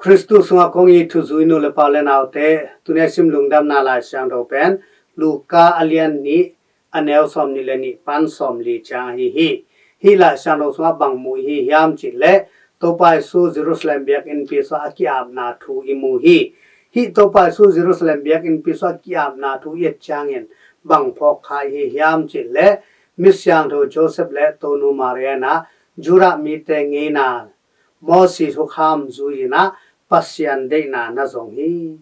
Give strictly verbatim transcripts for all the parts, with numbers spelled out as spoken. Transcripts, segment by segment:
Khristu sungah kong it thuzui nu le pa le naute, tuni a sim lungdamna Lai Siangtho pen Luka a lian nih, a neu sawm nih le nih pan sawm li ciang ahi hi. Hih Lai Siangtho sungah bang mu i hi hiam cih leh, Topa Jesu Jerusalem biakinnpi sungah a ki-apna thu i mu hi. Hih Topa Jesu Jerusalem biakinnpi sungah a ki-apna thu i et ciangin bang phawk kha i hi hiam cih leh, mi siangtho Joseph le Tonu Maria in ah Judah mite ngeina Moses hukham zui in ah Pasian deihna na zong hi.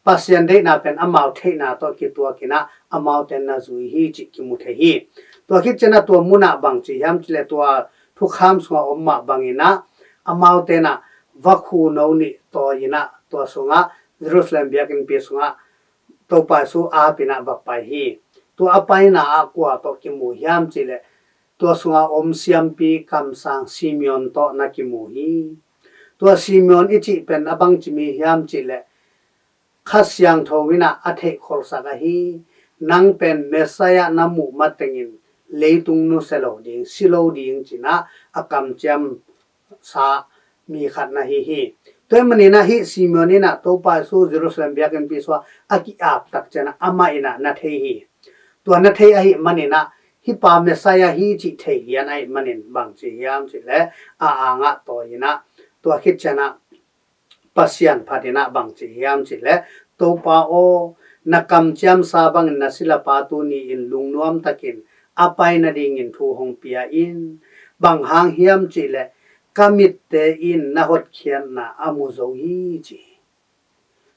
Pasian deihna pen amau theihna tawh kituak in ah amaute na zui hi cih kimu thei hi. Tua khit ciang ah tua munah bang ci hiam cih leh, tua thukham sungah om mah bangin ah amaute in ah vakhu no nih tawi in ah tua sungah, Jerusalem biakinnpi sungah Topa Jesu ap in ah va pai hi. Tua a paina ah kua tawh kimu hiam cih leh, tua sungah om siampi kamsang Simeon tawh na kimu hi. Tua Simeon i cih pen a bangci mi hiam cih leh, Kha Siangtho in ah a theihkholhsak ahi, nang pen Messiah na muh matengin leitung nusia lo ding, si lo ding ci in ah a kamciam sa mi khat na hi hi. Tua ahih manin ah hih Simeon in ah Topa Jesu Jerusalem biakinnpi sungah a ki-ap tak ciang ah amah in ah na thei hi. Tua na thei ahih manin ah hih pa Messiah hi cih thei lian ahih manin bang ci hiam cih leh, a angah tawi in ah, tua khit ciang ah Pasian phat in ah bang ci hiam cih leh, Topa aw, na kamciam sa bangin na silapa tuni-in lungnuam takin a pai nadingin thu hong pia in. Bang hang hiam cih leh, ka mitte in na hotkhiatna a mu zo hi ci hi.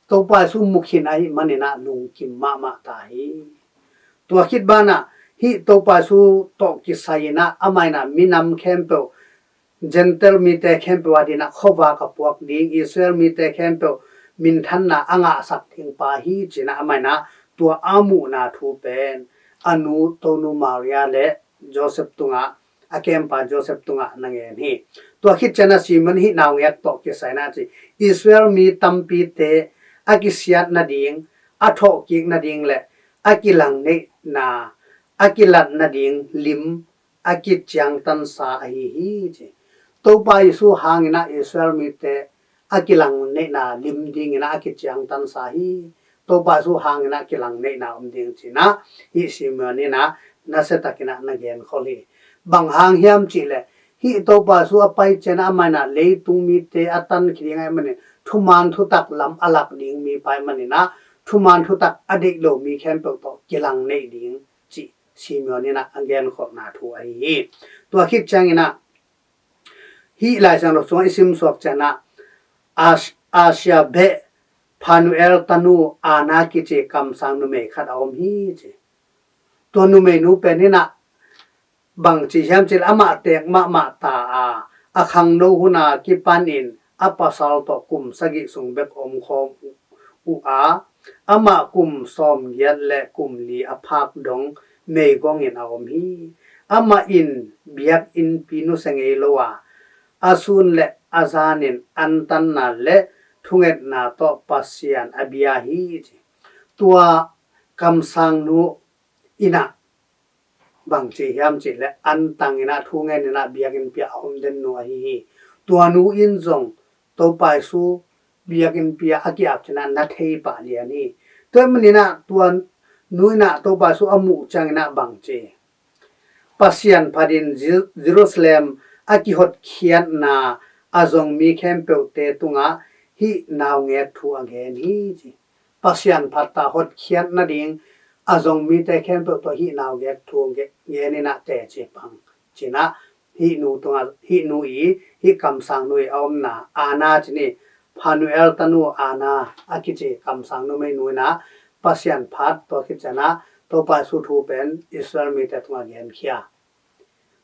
Topa Jesu mu khin ahih manin ah lungkim mahmah ta hi. Tua khit banah hih Topa Jesu tawh kisai in ah amah in ah minam khempeuh, Gentile mite khempeuh a dingin ah khuavak a puak ding, Israel mite khempeuh minthanna a ngahsak ding pa hi ci in ah amah in ah tua a muhna thu pen a nu Tonu Maria le Joseph tungah, a kempa Joseph tungah na ngen hi. Tua khit ciang ah Simeon hih naungek tawh kisai in ah ci, Israel mi tampite a kisiat nading, a thawhkik nading le a kilangneihna a kilat nading lim a kiciangtansa ahi hi ci. Topa Jesu hangin ah Israel mite a kilangneihna lim dingin ah a kiciangtansa hi. Topa Jesu hangin ah kilangneihna om ding ci in ah hih Simeon in ah nasia takin ah na genkhol hi. Bang hang hiam cih leh, hih Topa Jesu a pai ciang ah amah in ah leitung mite a tankhia ding ahih manin, thuman thutak lam a lak ding mipa ahih manin ah thuman thutak a deih lo mi khempeuh tawh kilangneih ding cih Simeon in ah a genkholhna thu ahi hi. Tua khit ciangin ah hih Lai Siangtho sungah i simsuak ciang ah As-, Asia beh Phanuel tanu Anna kici kamsang numei khat a om hi ci. Tua numeinu pen in ah bang ci hiam cih leh, amah teek mahmah ta a, a khangno hun a kipanin a pasal tawh kum sagih sung bek om khawm uh a, amah kum sawmgiat le kum li a phak dong meigongin a om hi. Amah in biakinnpi nusia ngei lo a, a sun le a zanin antanna le thungetna tawh Pasian a bia hi ci. Tua kamsangnu in ah bang ci hiam cih leh, antang in ah thu ngen in ah biakinnpi ah a om den nu ahi hi. Tua nu in zong Topa Jesu biakinnpi ah a ki-ap ciang ah na thei pah lian hi. Tua ahih manin ah tua nu in ah Topa Jesu a muh ciangin ah bang ci, Pasian phatin Jer-, Jerusalem a kihotkhiatna a zong mi khempeuhte tungah hih naungek thu a gen hi ci. Pasian phat ta hotkhiat nading a zong mite khempeuh tawh hih naungek thu nge-, ngen in ah teci pang ci in ah hih nu tungah, hih nu i, hih kamsangnu i a omna Anna ci ni, Phanuel tanu Anna a kici kamsang numeinu in ah Pasian phat, tua khit ciang ah Topa Jesu thu pen Israel mite tungah genkhia.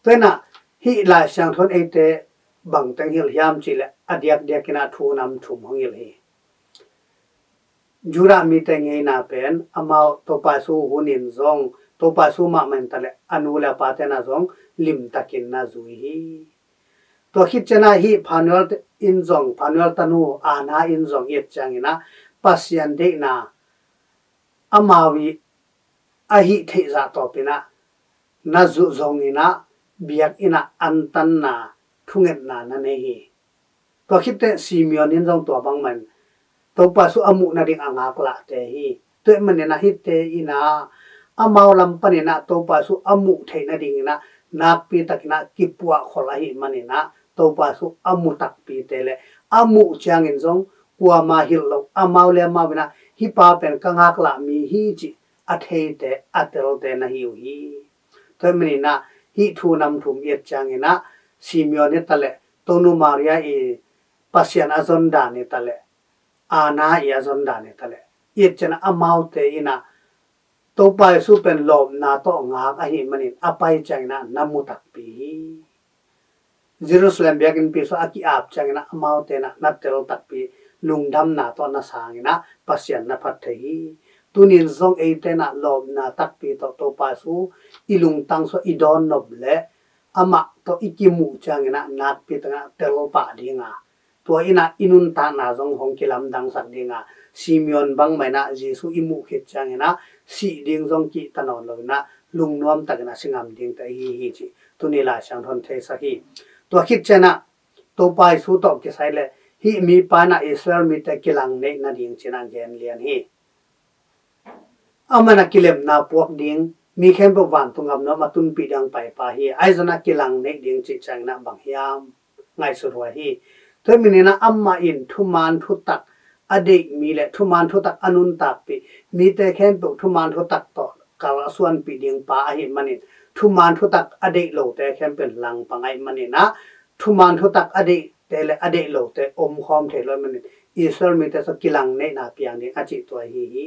Tua in ah hih Lai Siangtho in eite bang teng hilh hiam cih leh, a diakdiak in ah thu nam thum hong hilh hi. Judah mite ngeina pen amau Topa Jesu hun in zong, Topa Jesu mahmah in ta leh a nu le a pate na zong limtakin na zui hi. Tua khit ciang ah hih Phanuel in zong, Phanuel tanu Anna in zong i et ciangin ah Pasian deihna amau i a hih theih zah tawpin ah na zuh zongin ah biakinn ah antanna, thungetna na nei hi. Tua khit teh Simeon in zong tua bangmah in Topa Jesu a muh nading a ngaklahte hi. Tua ahih manin ah hihte in ah amau lam panin ah Topa Jesu a muh theih nadingin ah nakpi takin ah kipuahkhol ahih manin ah Topa Jesu a mu takpite le a muh ciangin zong kuamah hilh lo, amau le amau in ah hih pa pen ka ngaklahmi hi cih a theite, a telte na hi uh hi. Tua ahih manin ah hih thu nam thum i et ciangin ah Simeon hi ta leh, Tonu Maria i Pasian a zon dan hi ta leh, Anna i a zon dan hi ta leh, i et ciangin ah amaute in ah Topa Jesu pen lawpna tawh ngak ahih manin a pai ciangin ah na mu takpi hi. Jerusalem biakinnpi sungah a ki-ap ciangin ah amaute in ah na tel takpi, lungdamna tawh na sang in ah Pasian na phat thei hi. Tunin zong eite in ah lawpna takpi tawh Topa Jesu i lungtang sungah i dawn nop leh amah tawh i kimuh ciangin ah nakpi takin ah tel pah ding a, tua in ah i nuntakna zong hong kilamdangsak ding a, Simeon bangmah in ah Jesu i muh khit ciangin ah sih ding zong kihta nawn lo in ah lungnuam takin ah si ngam dingte i hi hi cih tuni Lai Siangtho in theisak hi. Tua khit ciangin ah Topa Jesu tawh kisai leh hih mipa in ah Israel mite kilang neih nading ci-in ah gen lian hi. Amah in ah kilemna puak ding, mi khempeuh vantung gam nuam a tunpih ding paipa hi. Ahi zongin ah kilang neih ding cih ciangin ah bang hiam ngaihsut huai hi. Tua ahih manin ah amah in thuman thutak a deih mi le thuman thutak a nuntakpih, mite khempeuh thuman thutak tawh kalsuanpih ding pa ahih manin, thuman thutak a deih lote khempeuh in langpang ahih manin ah thuman thutak a deihte le a deih lote omkhawm thei lo ahih manin Israel mite sungah kilang neihna piang ding a cih tua ahi hi.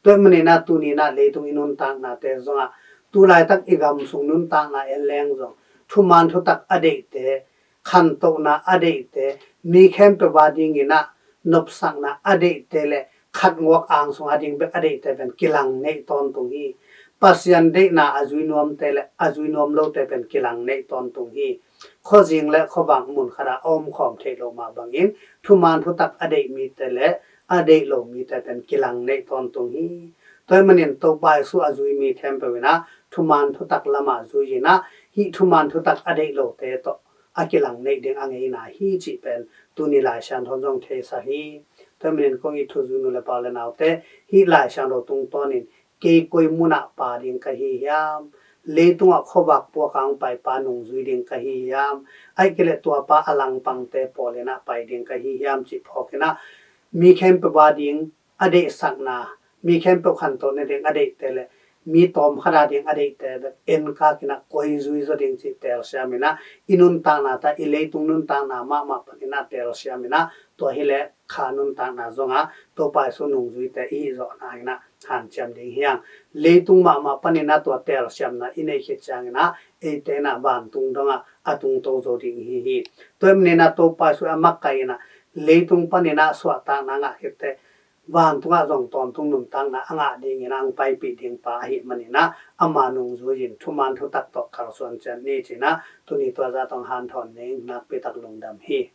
Tua ahih manin ah tuni in ah leitung i nuntaknate zongah, tu laitak i gam sung nuntakna en leng zong, thuman thutak a deihte, khantohna a deihte, mi khempeuh a dingin ah nopsakna a deihte le khatnguak ang sung a ding bek a deihte pen kilang neih tawntung hi. Pasian deihna a zui nuamte le a zui nuam lote pen kilang neih tawntung hi. Khuazing le khuavak mun khat ah a omkhawm theih loh mah bangin thuman thutak a deih mite le a deih lo mite pen kilang neih tawntung hi. Tua ahih manin Topa Jesu a zui mi khempeuh in ah thuman thutak lamah zui in ah hih thuman thutak a deih lote tawh a kilang neih ding a ngeina hi cih pen tuni Lai Siangtho in zong theisak hi. Tua ahih manin kong it thuzui nu le pa le naute, hih Lai Siangtho tungtawnin kei koi munah pa ding ka hi hiam? Leitungah khuavak puak ang paipa nungzui ding ka hi hiam? Ahih kei leh tuapa a langpangte pawl in ah pai ding ka hi hiam cih phawk in ah mi khempeuh a ding a deihsakna, mi khempeuh khantoh nading a deihte le mi tawmkhat a ding a deihte bek enkak in ah koi zui zaw ding cih telsiam in ah i nuntakna ta, i leitung nuntakna mahmah panin ah telsiam in ah tua hi leh kha nuntakna zongah Topa Jesu nungzuite i hih zawhna in ah hanciam ding hi hang. Leitung mahmah panin ah tua telsiamna i neih khit ciangin ah eite in ah vantung dongah a tungto zo ding i hi hi. Tua ahih manin ah Topa Jesu a makaih in ah leitung panin ah suahtakna ngah khit teh vantungah zong tawntung nuntakna a ngah dingin ah hong paipih ding pa ahih manin ah ama nungzui in thuman thutak tawh kalsuan ciat ni ci-in ah tuni tua zah tawh hong hanthawn ning. Nakpi tak lungdam hi.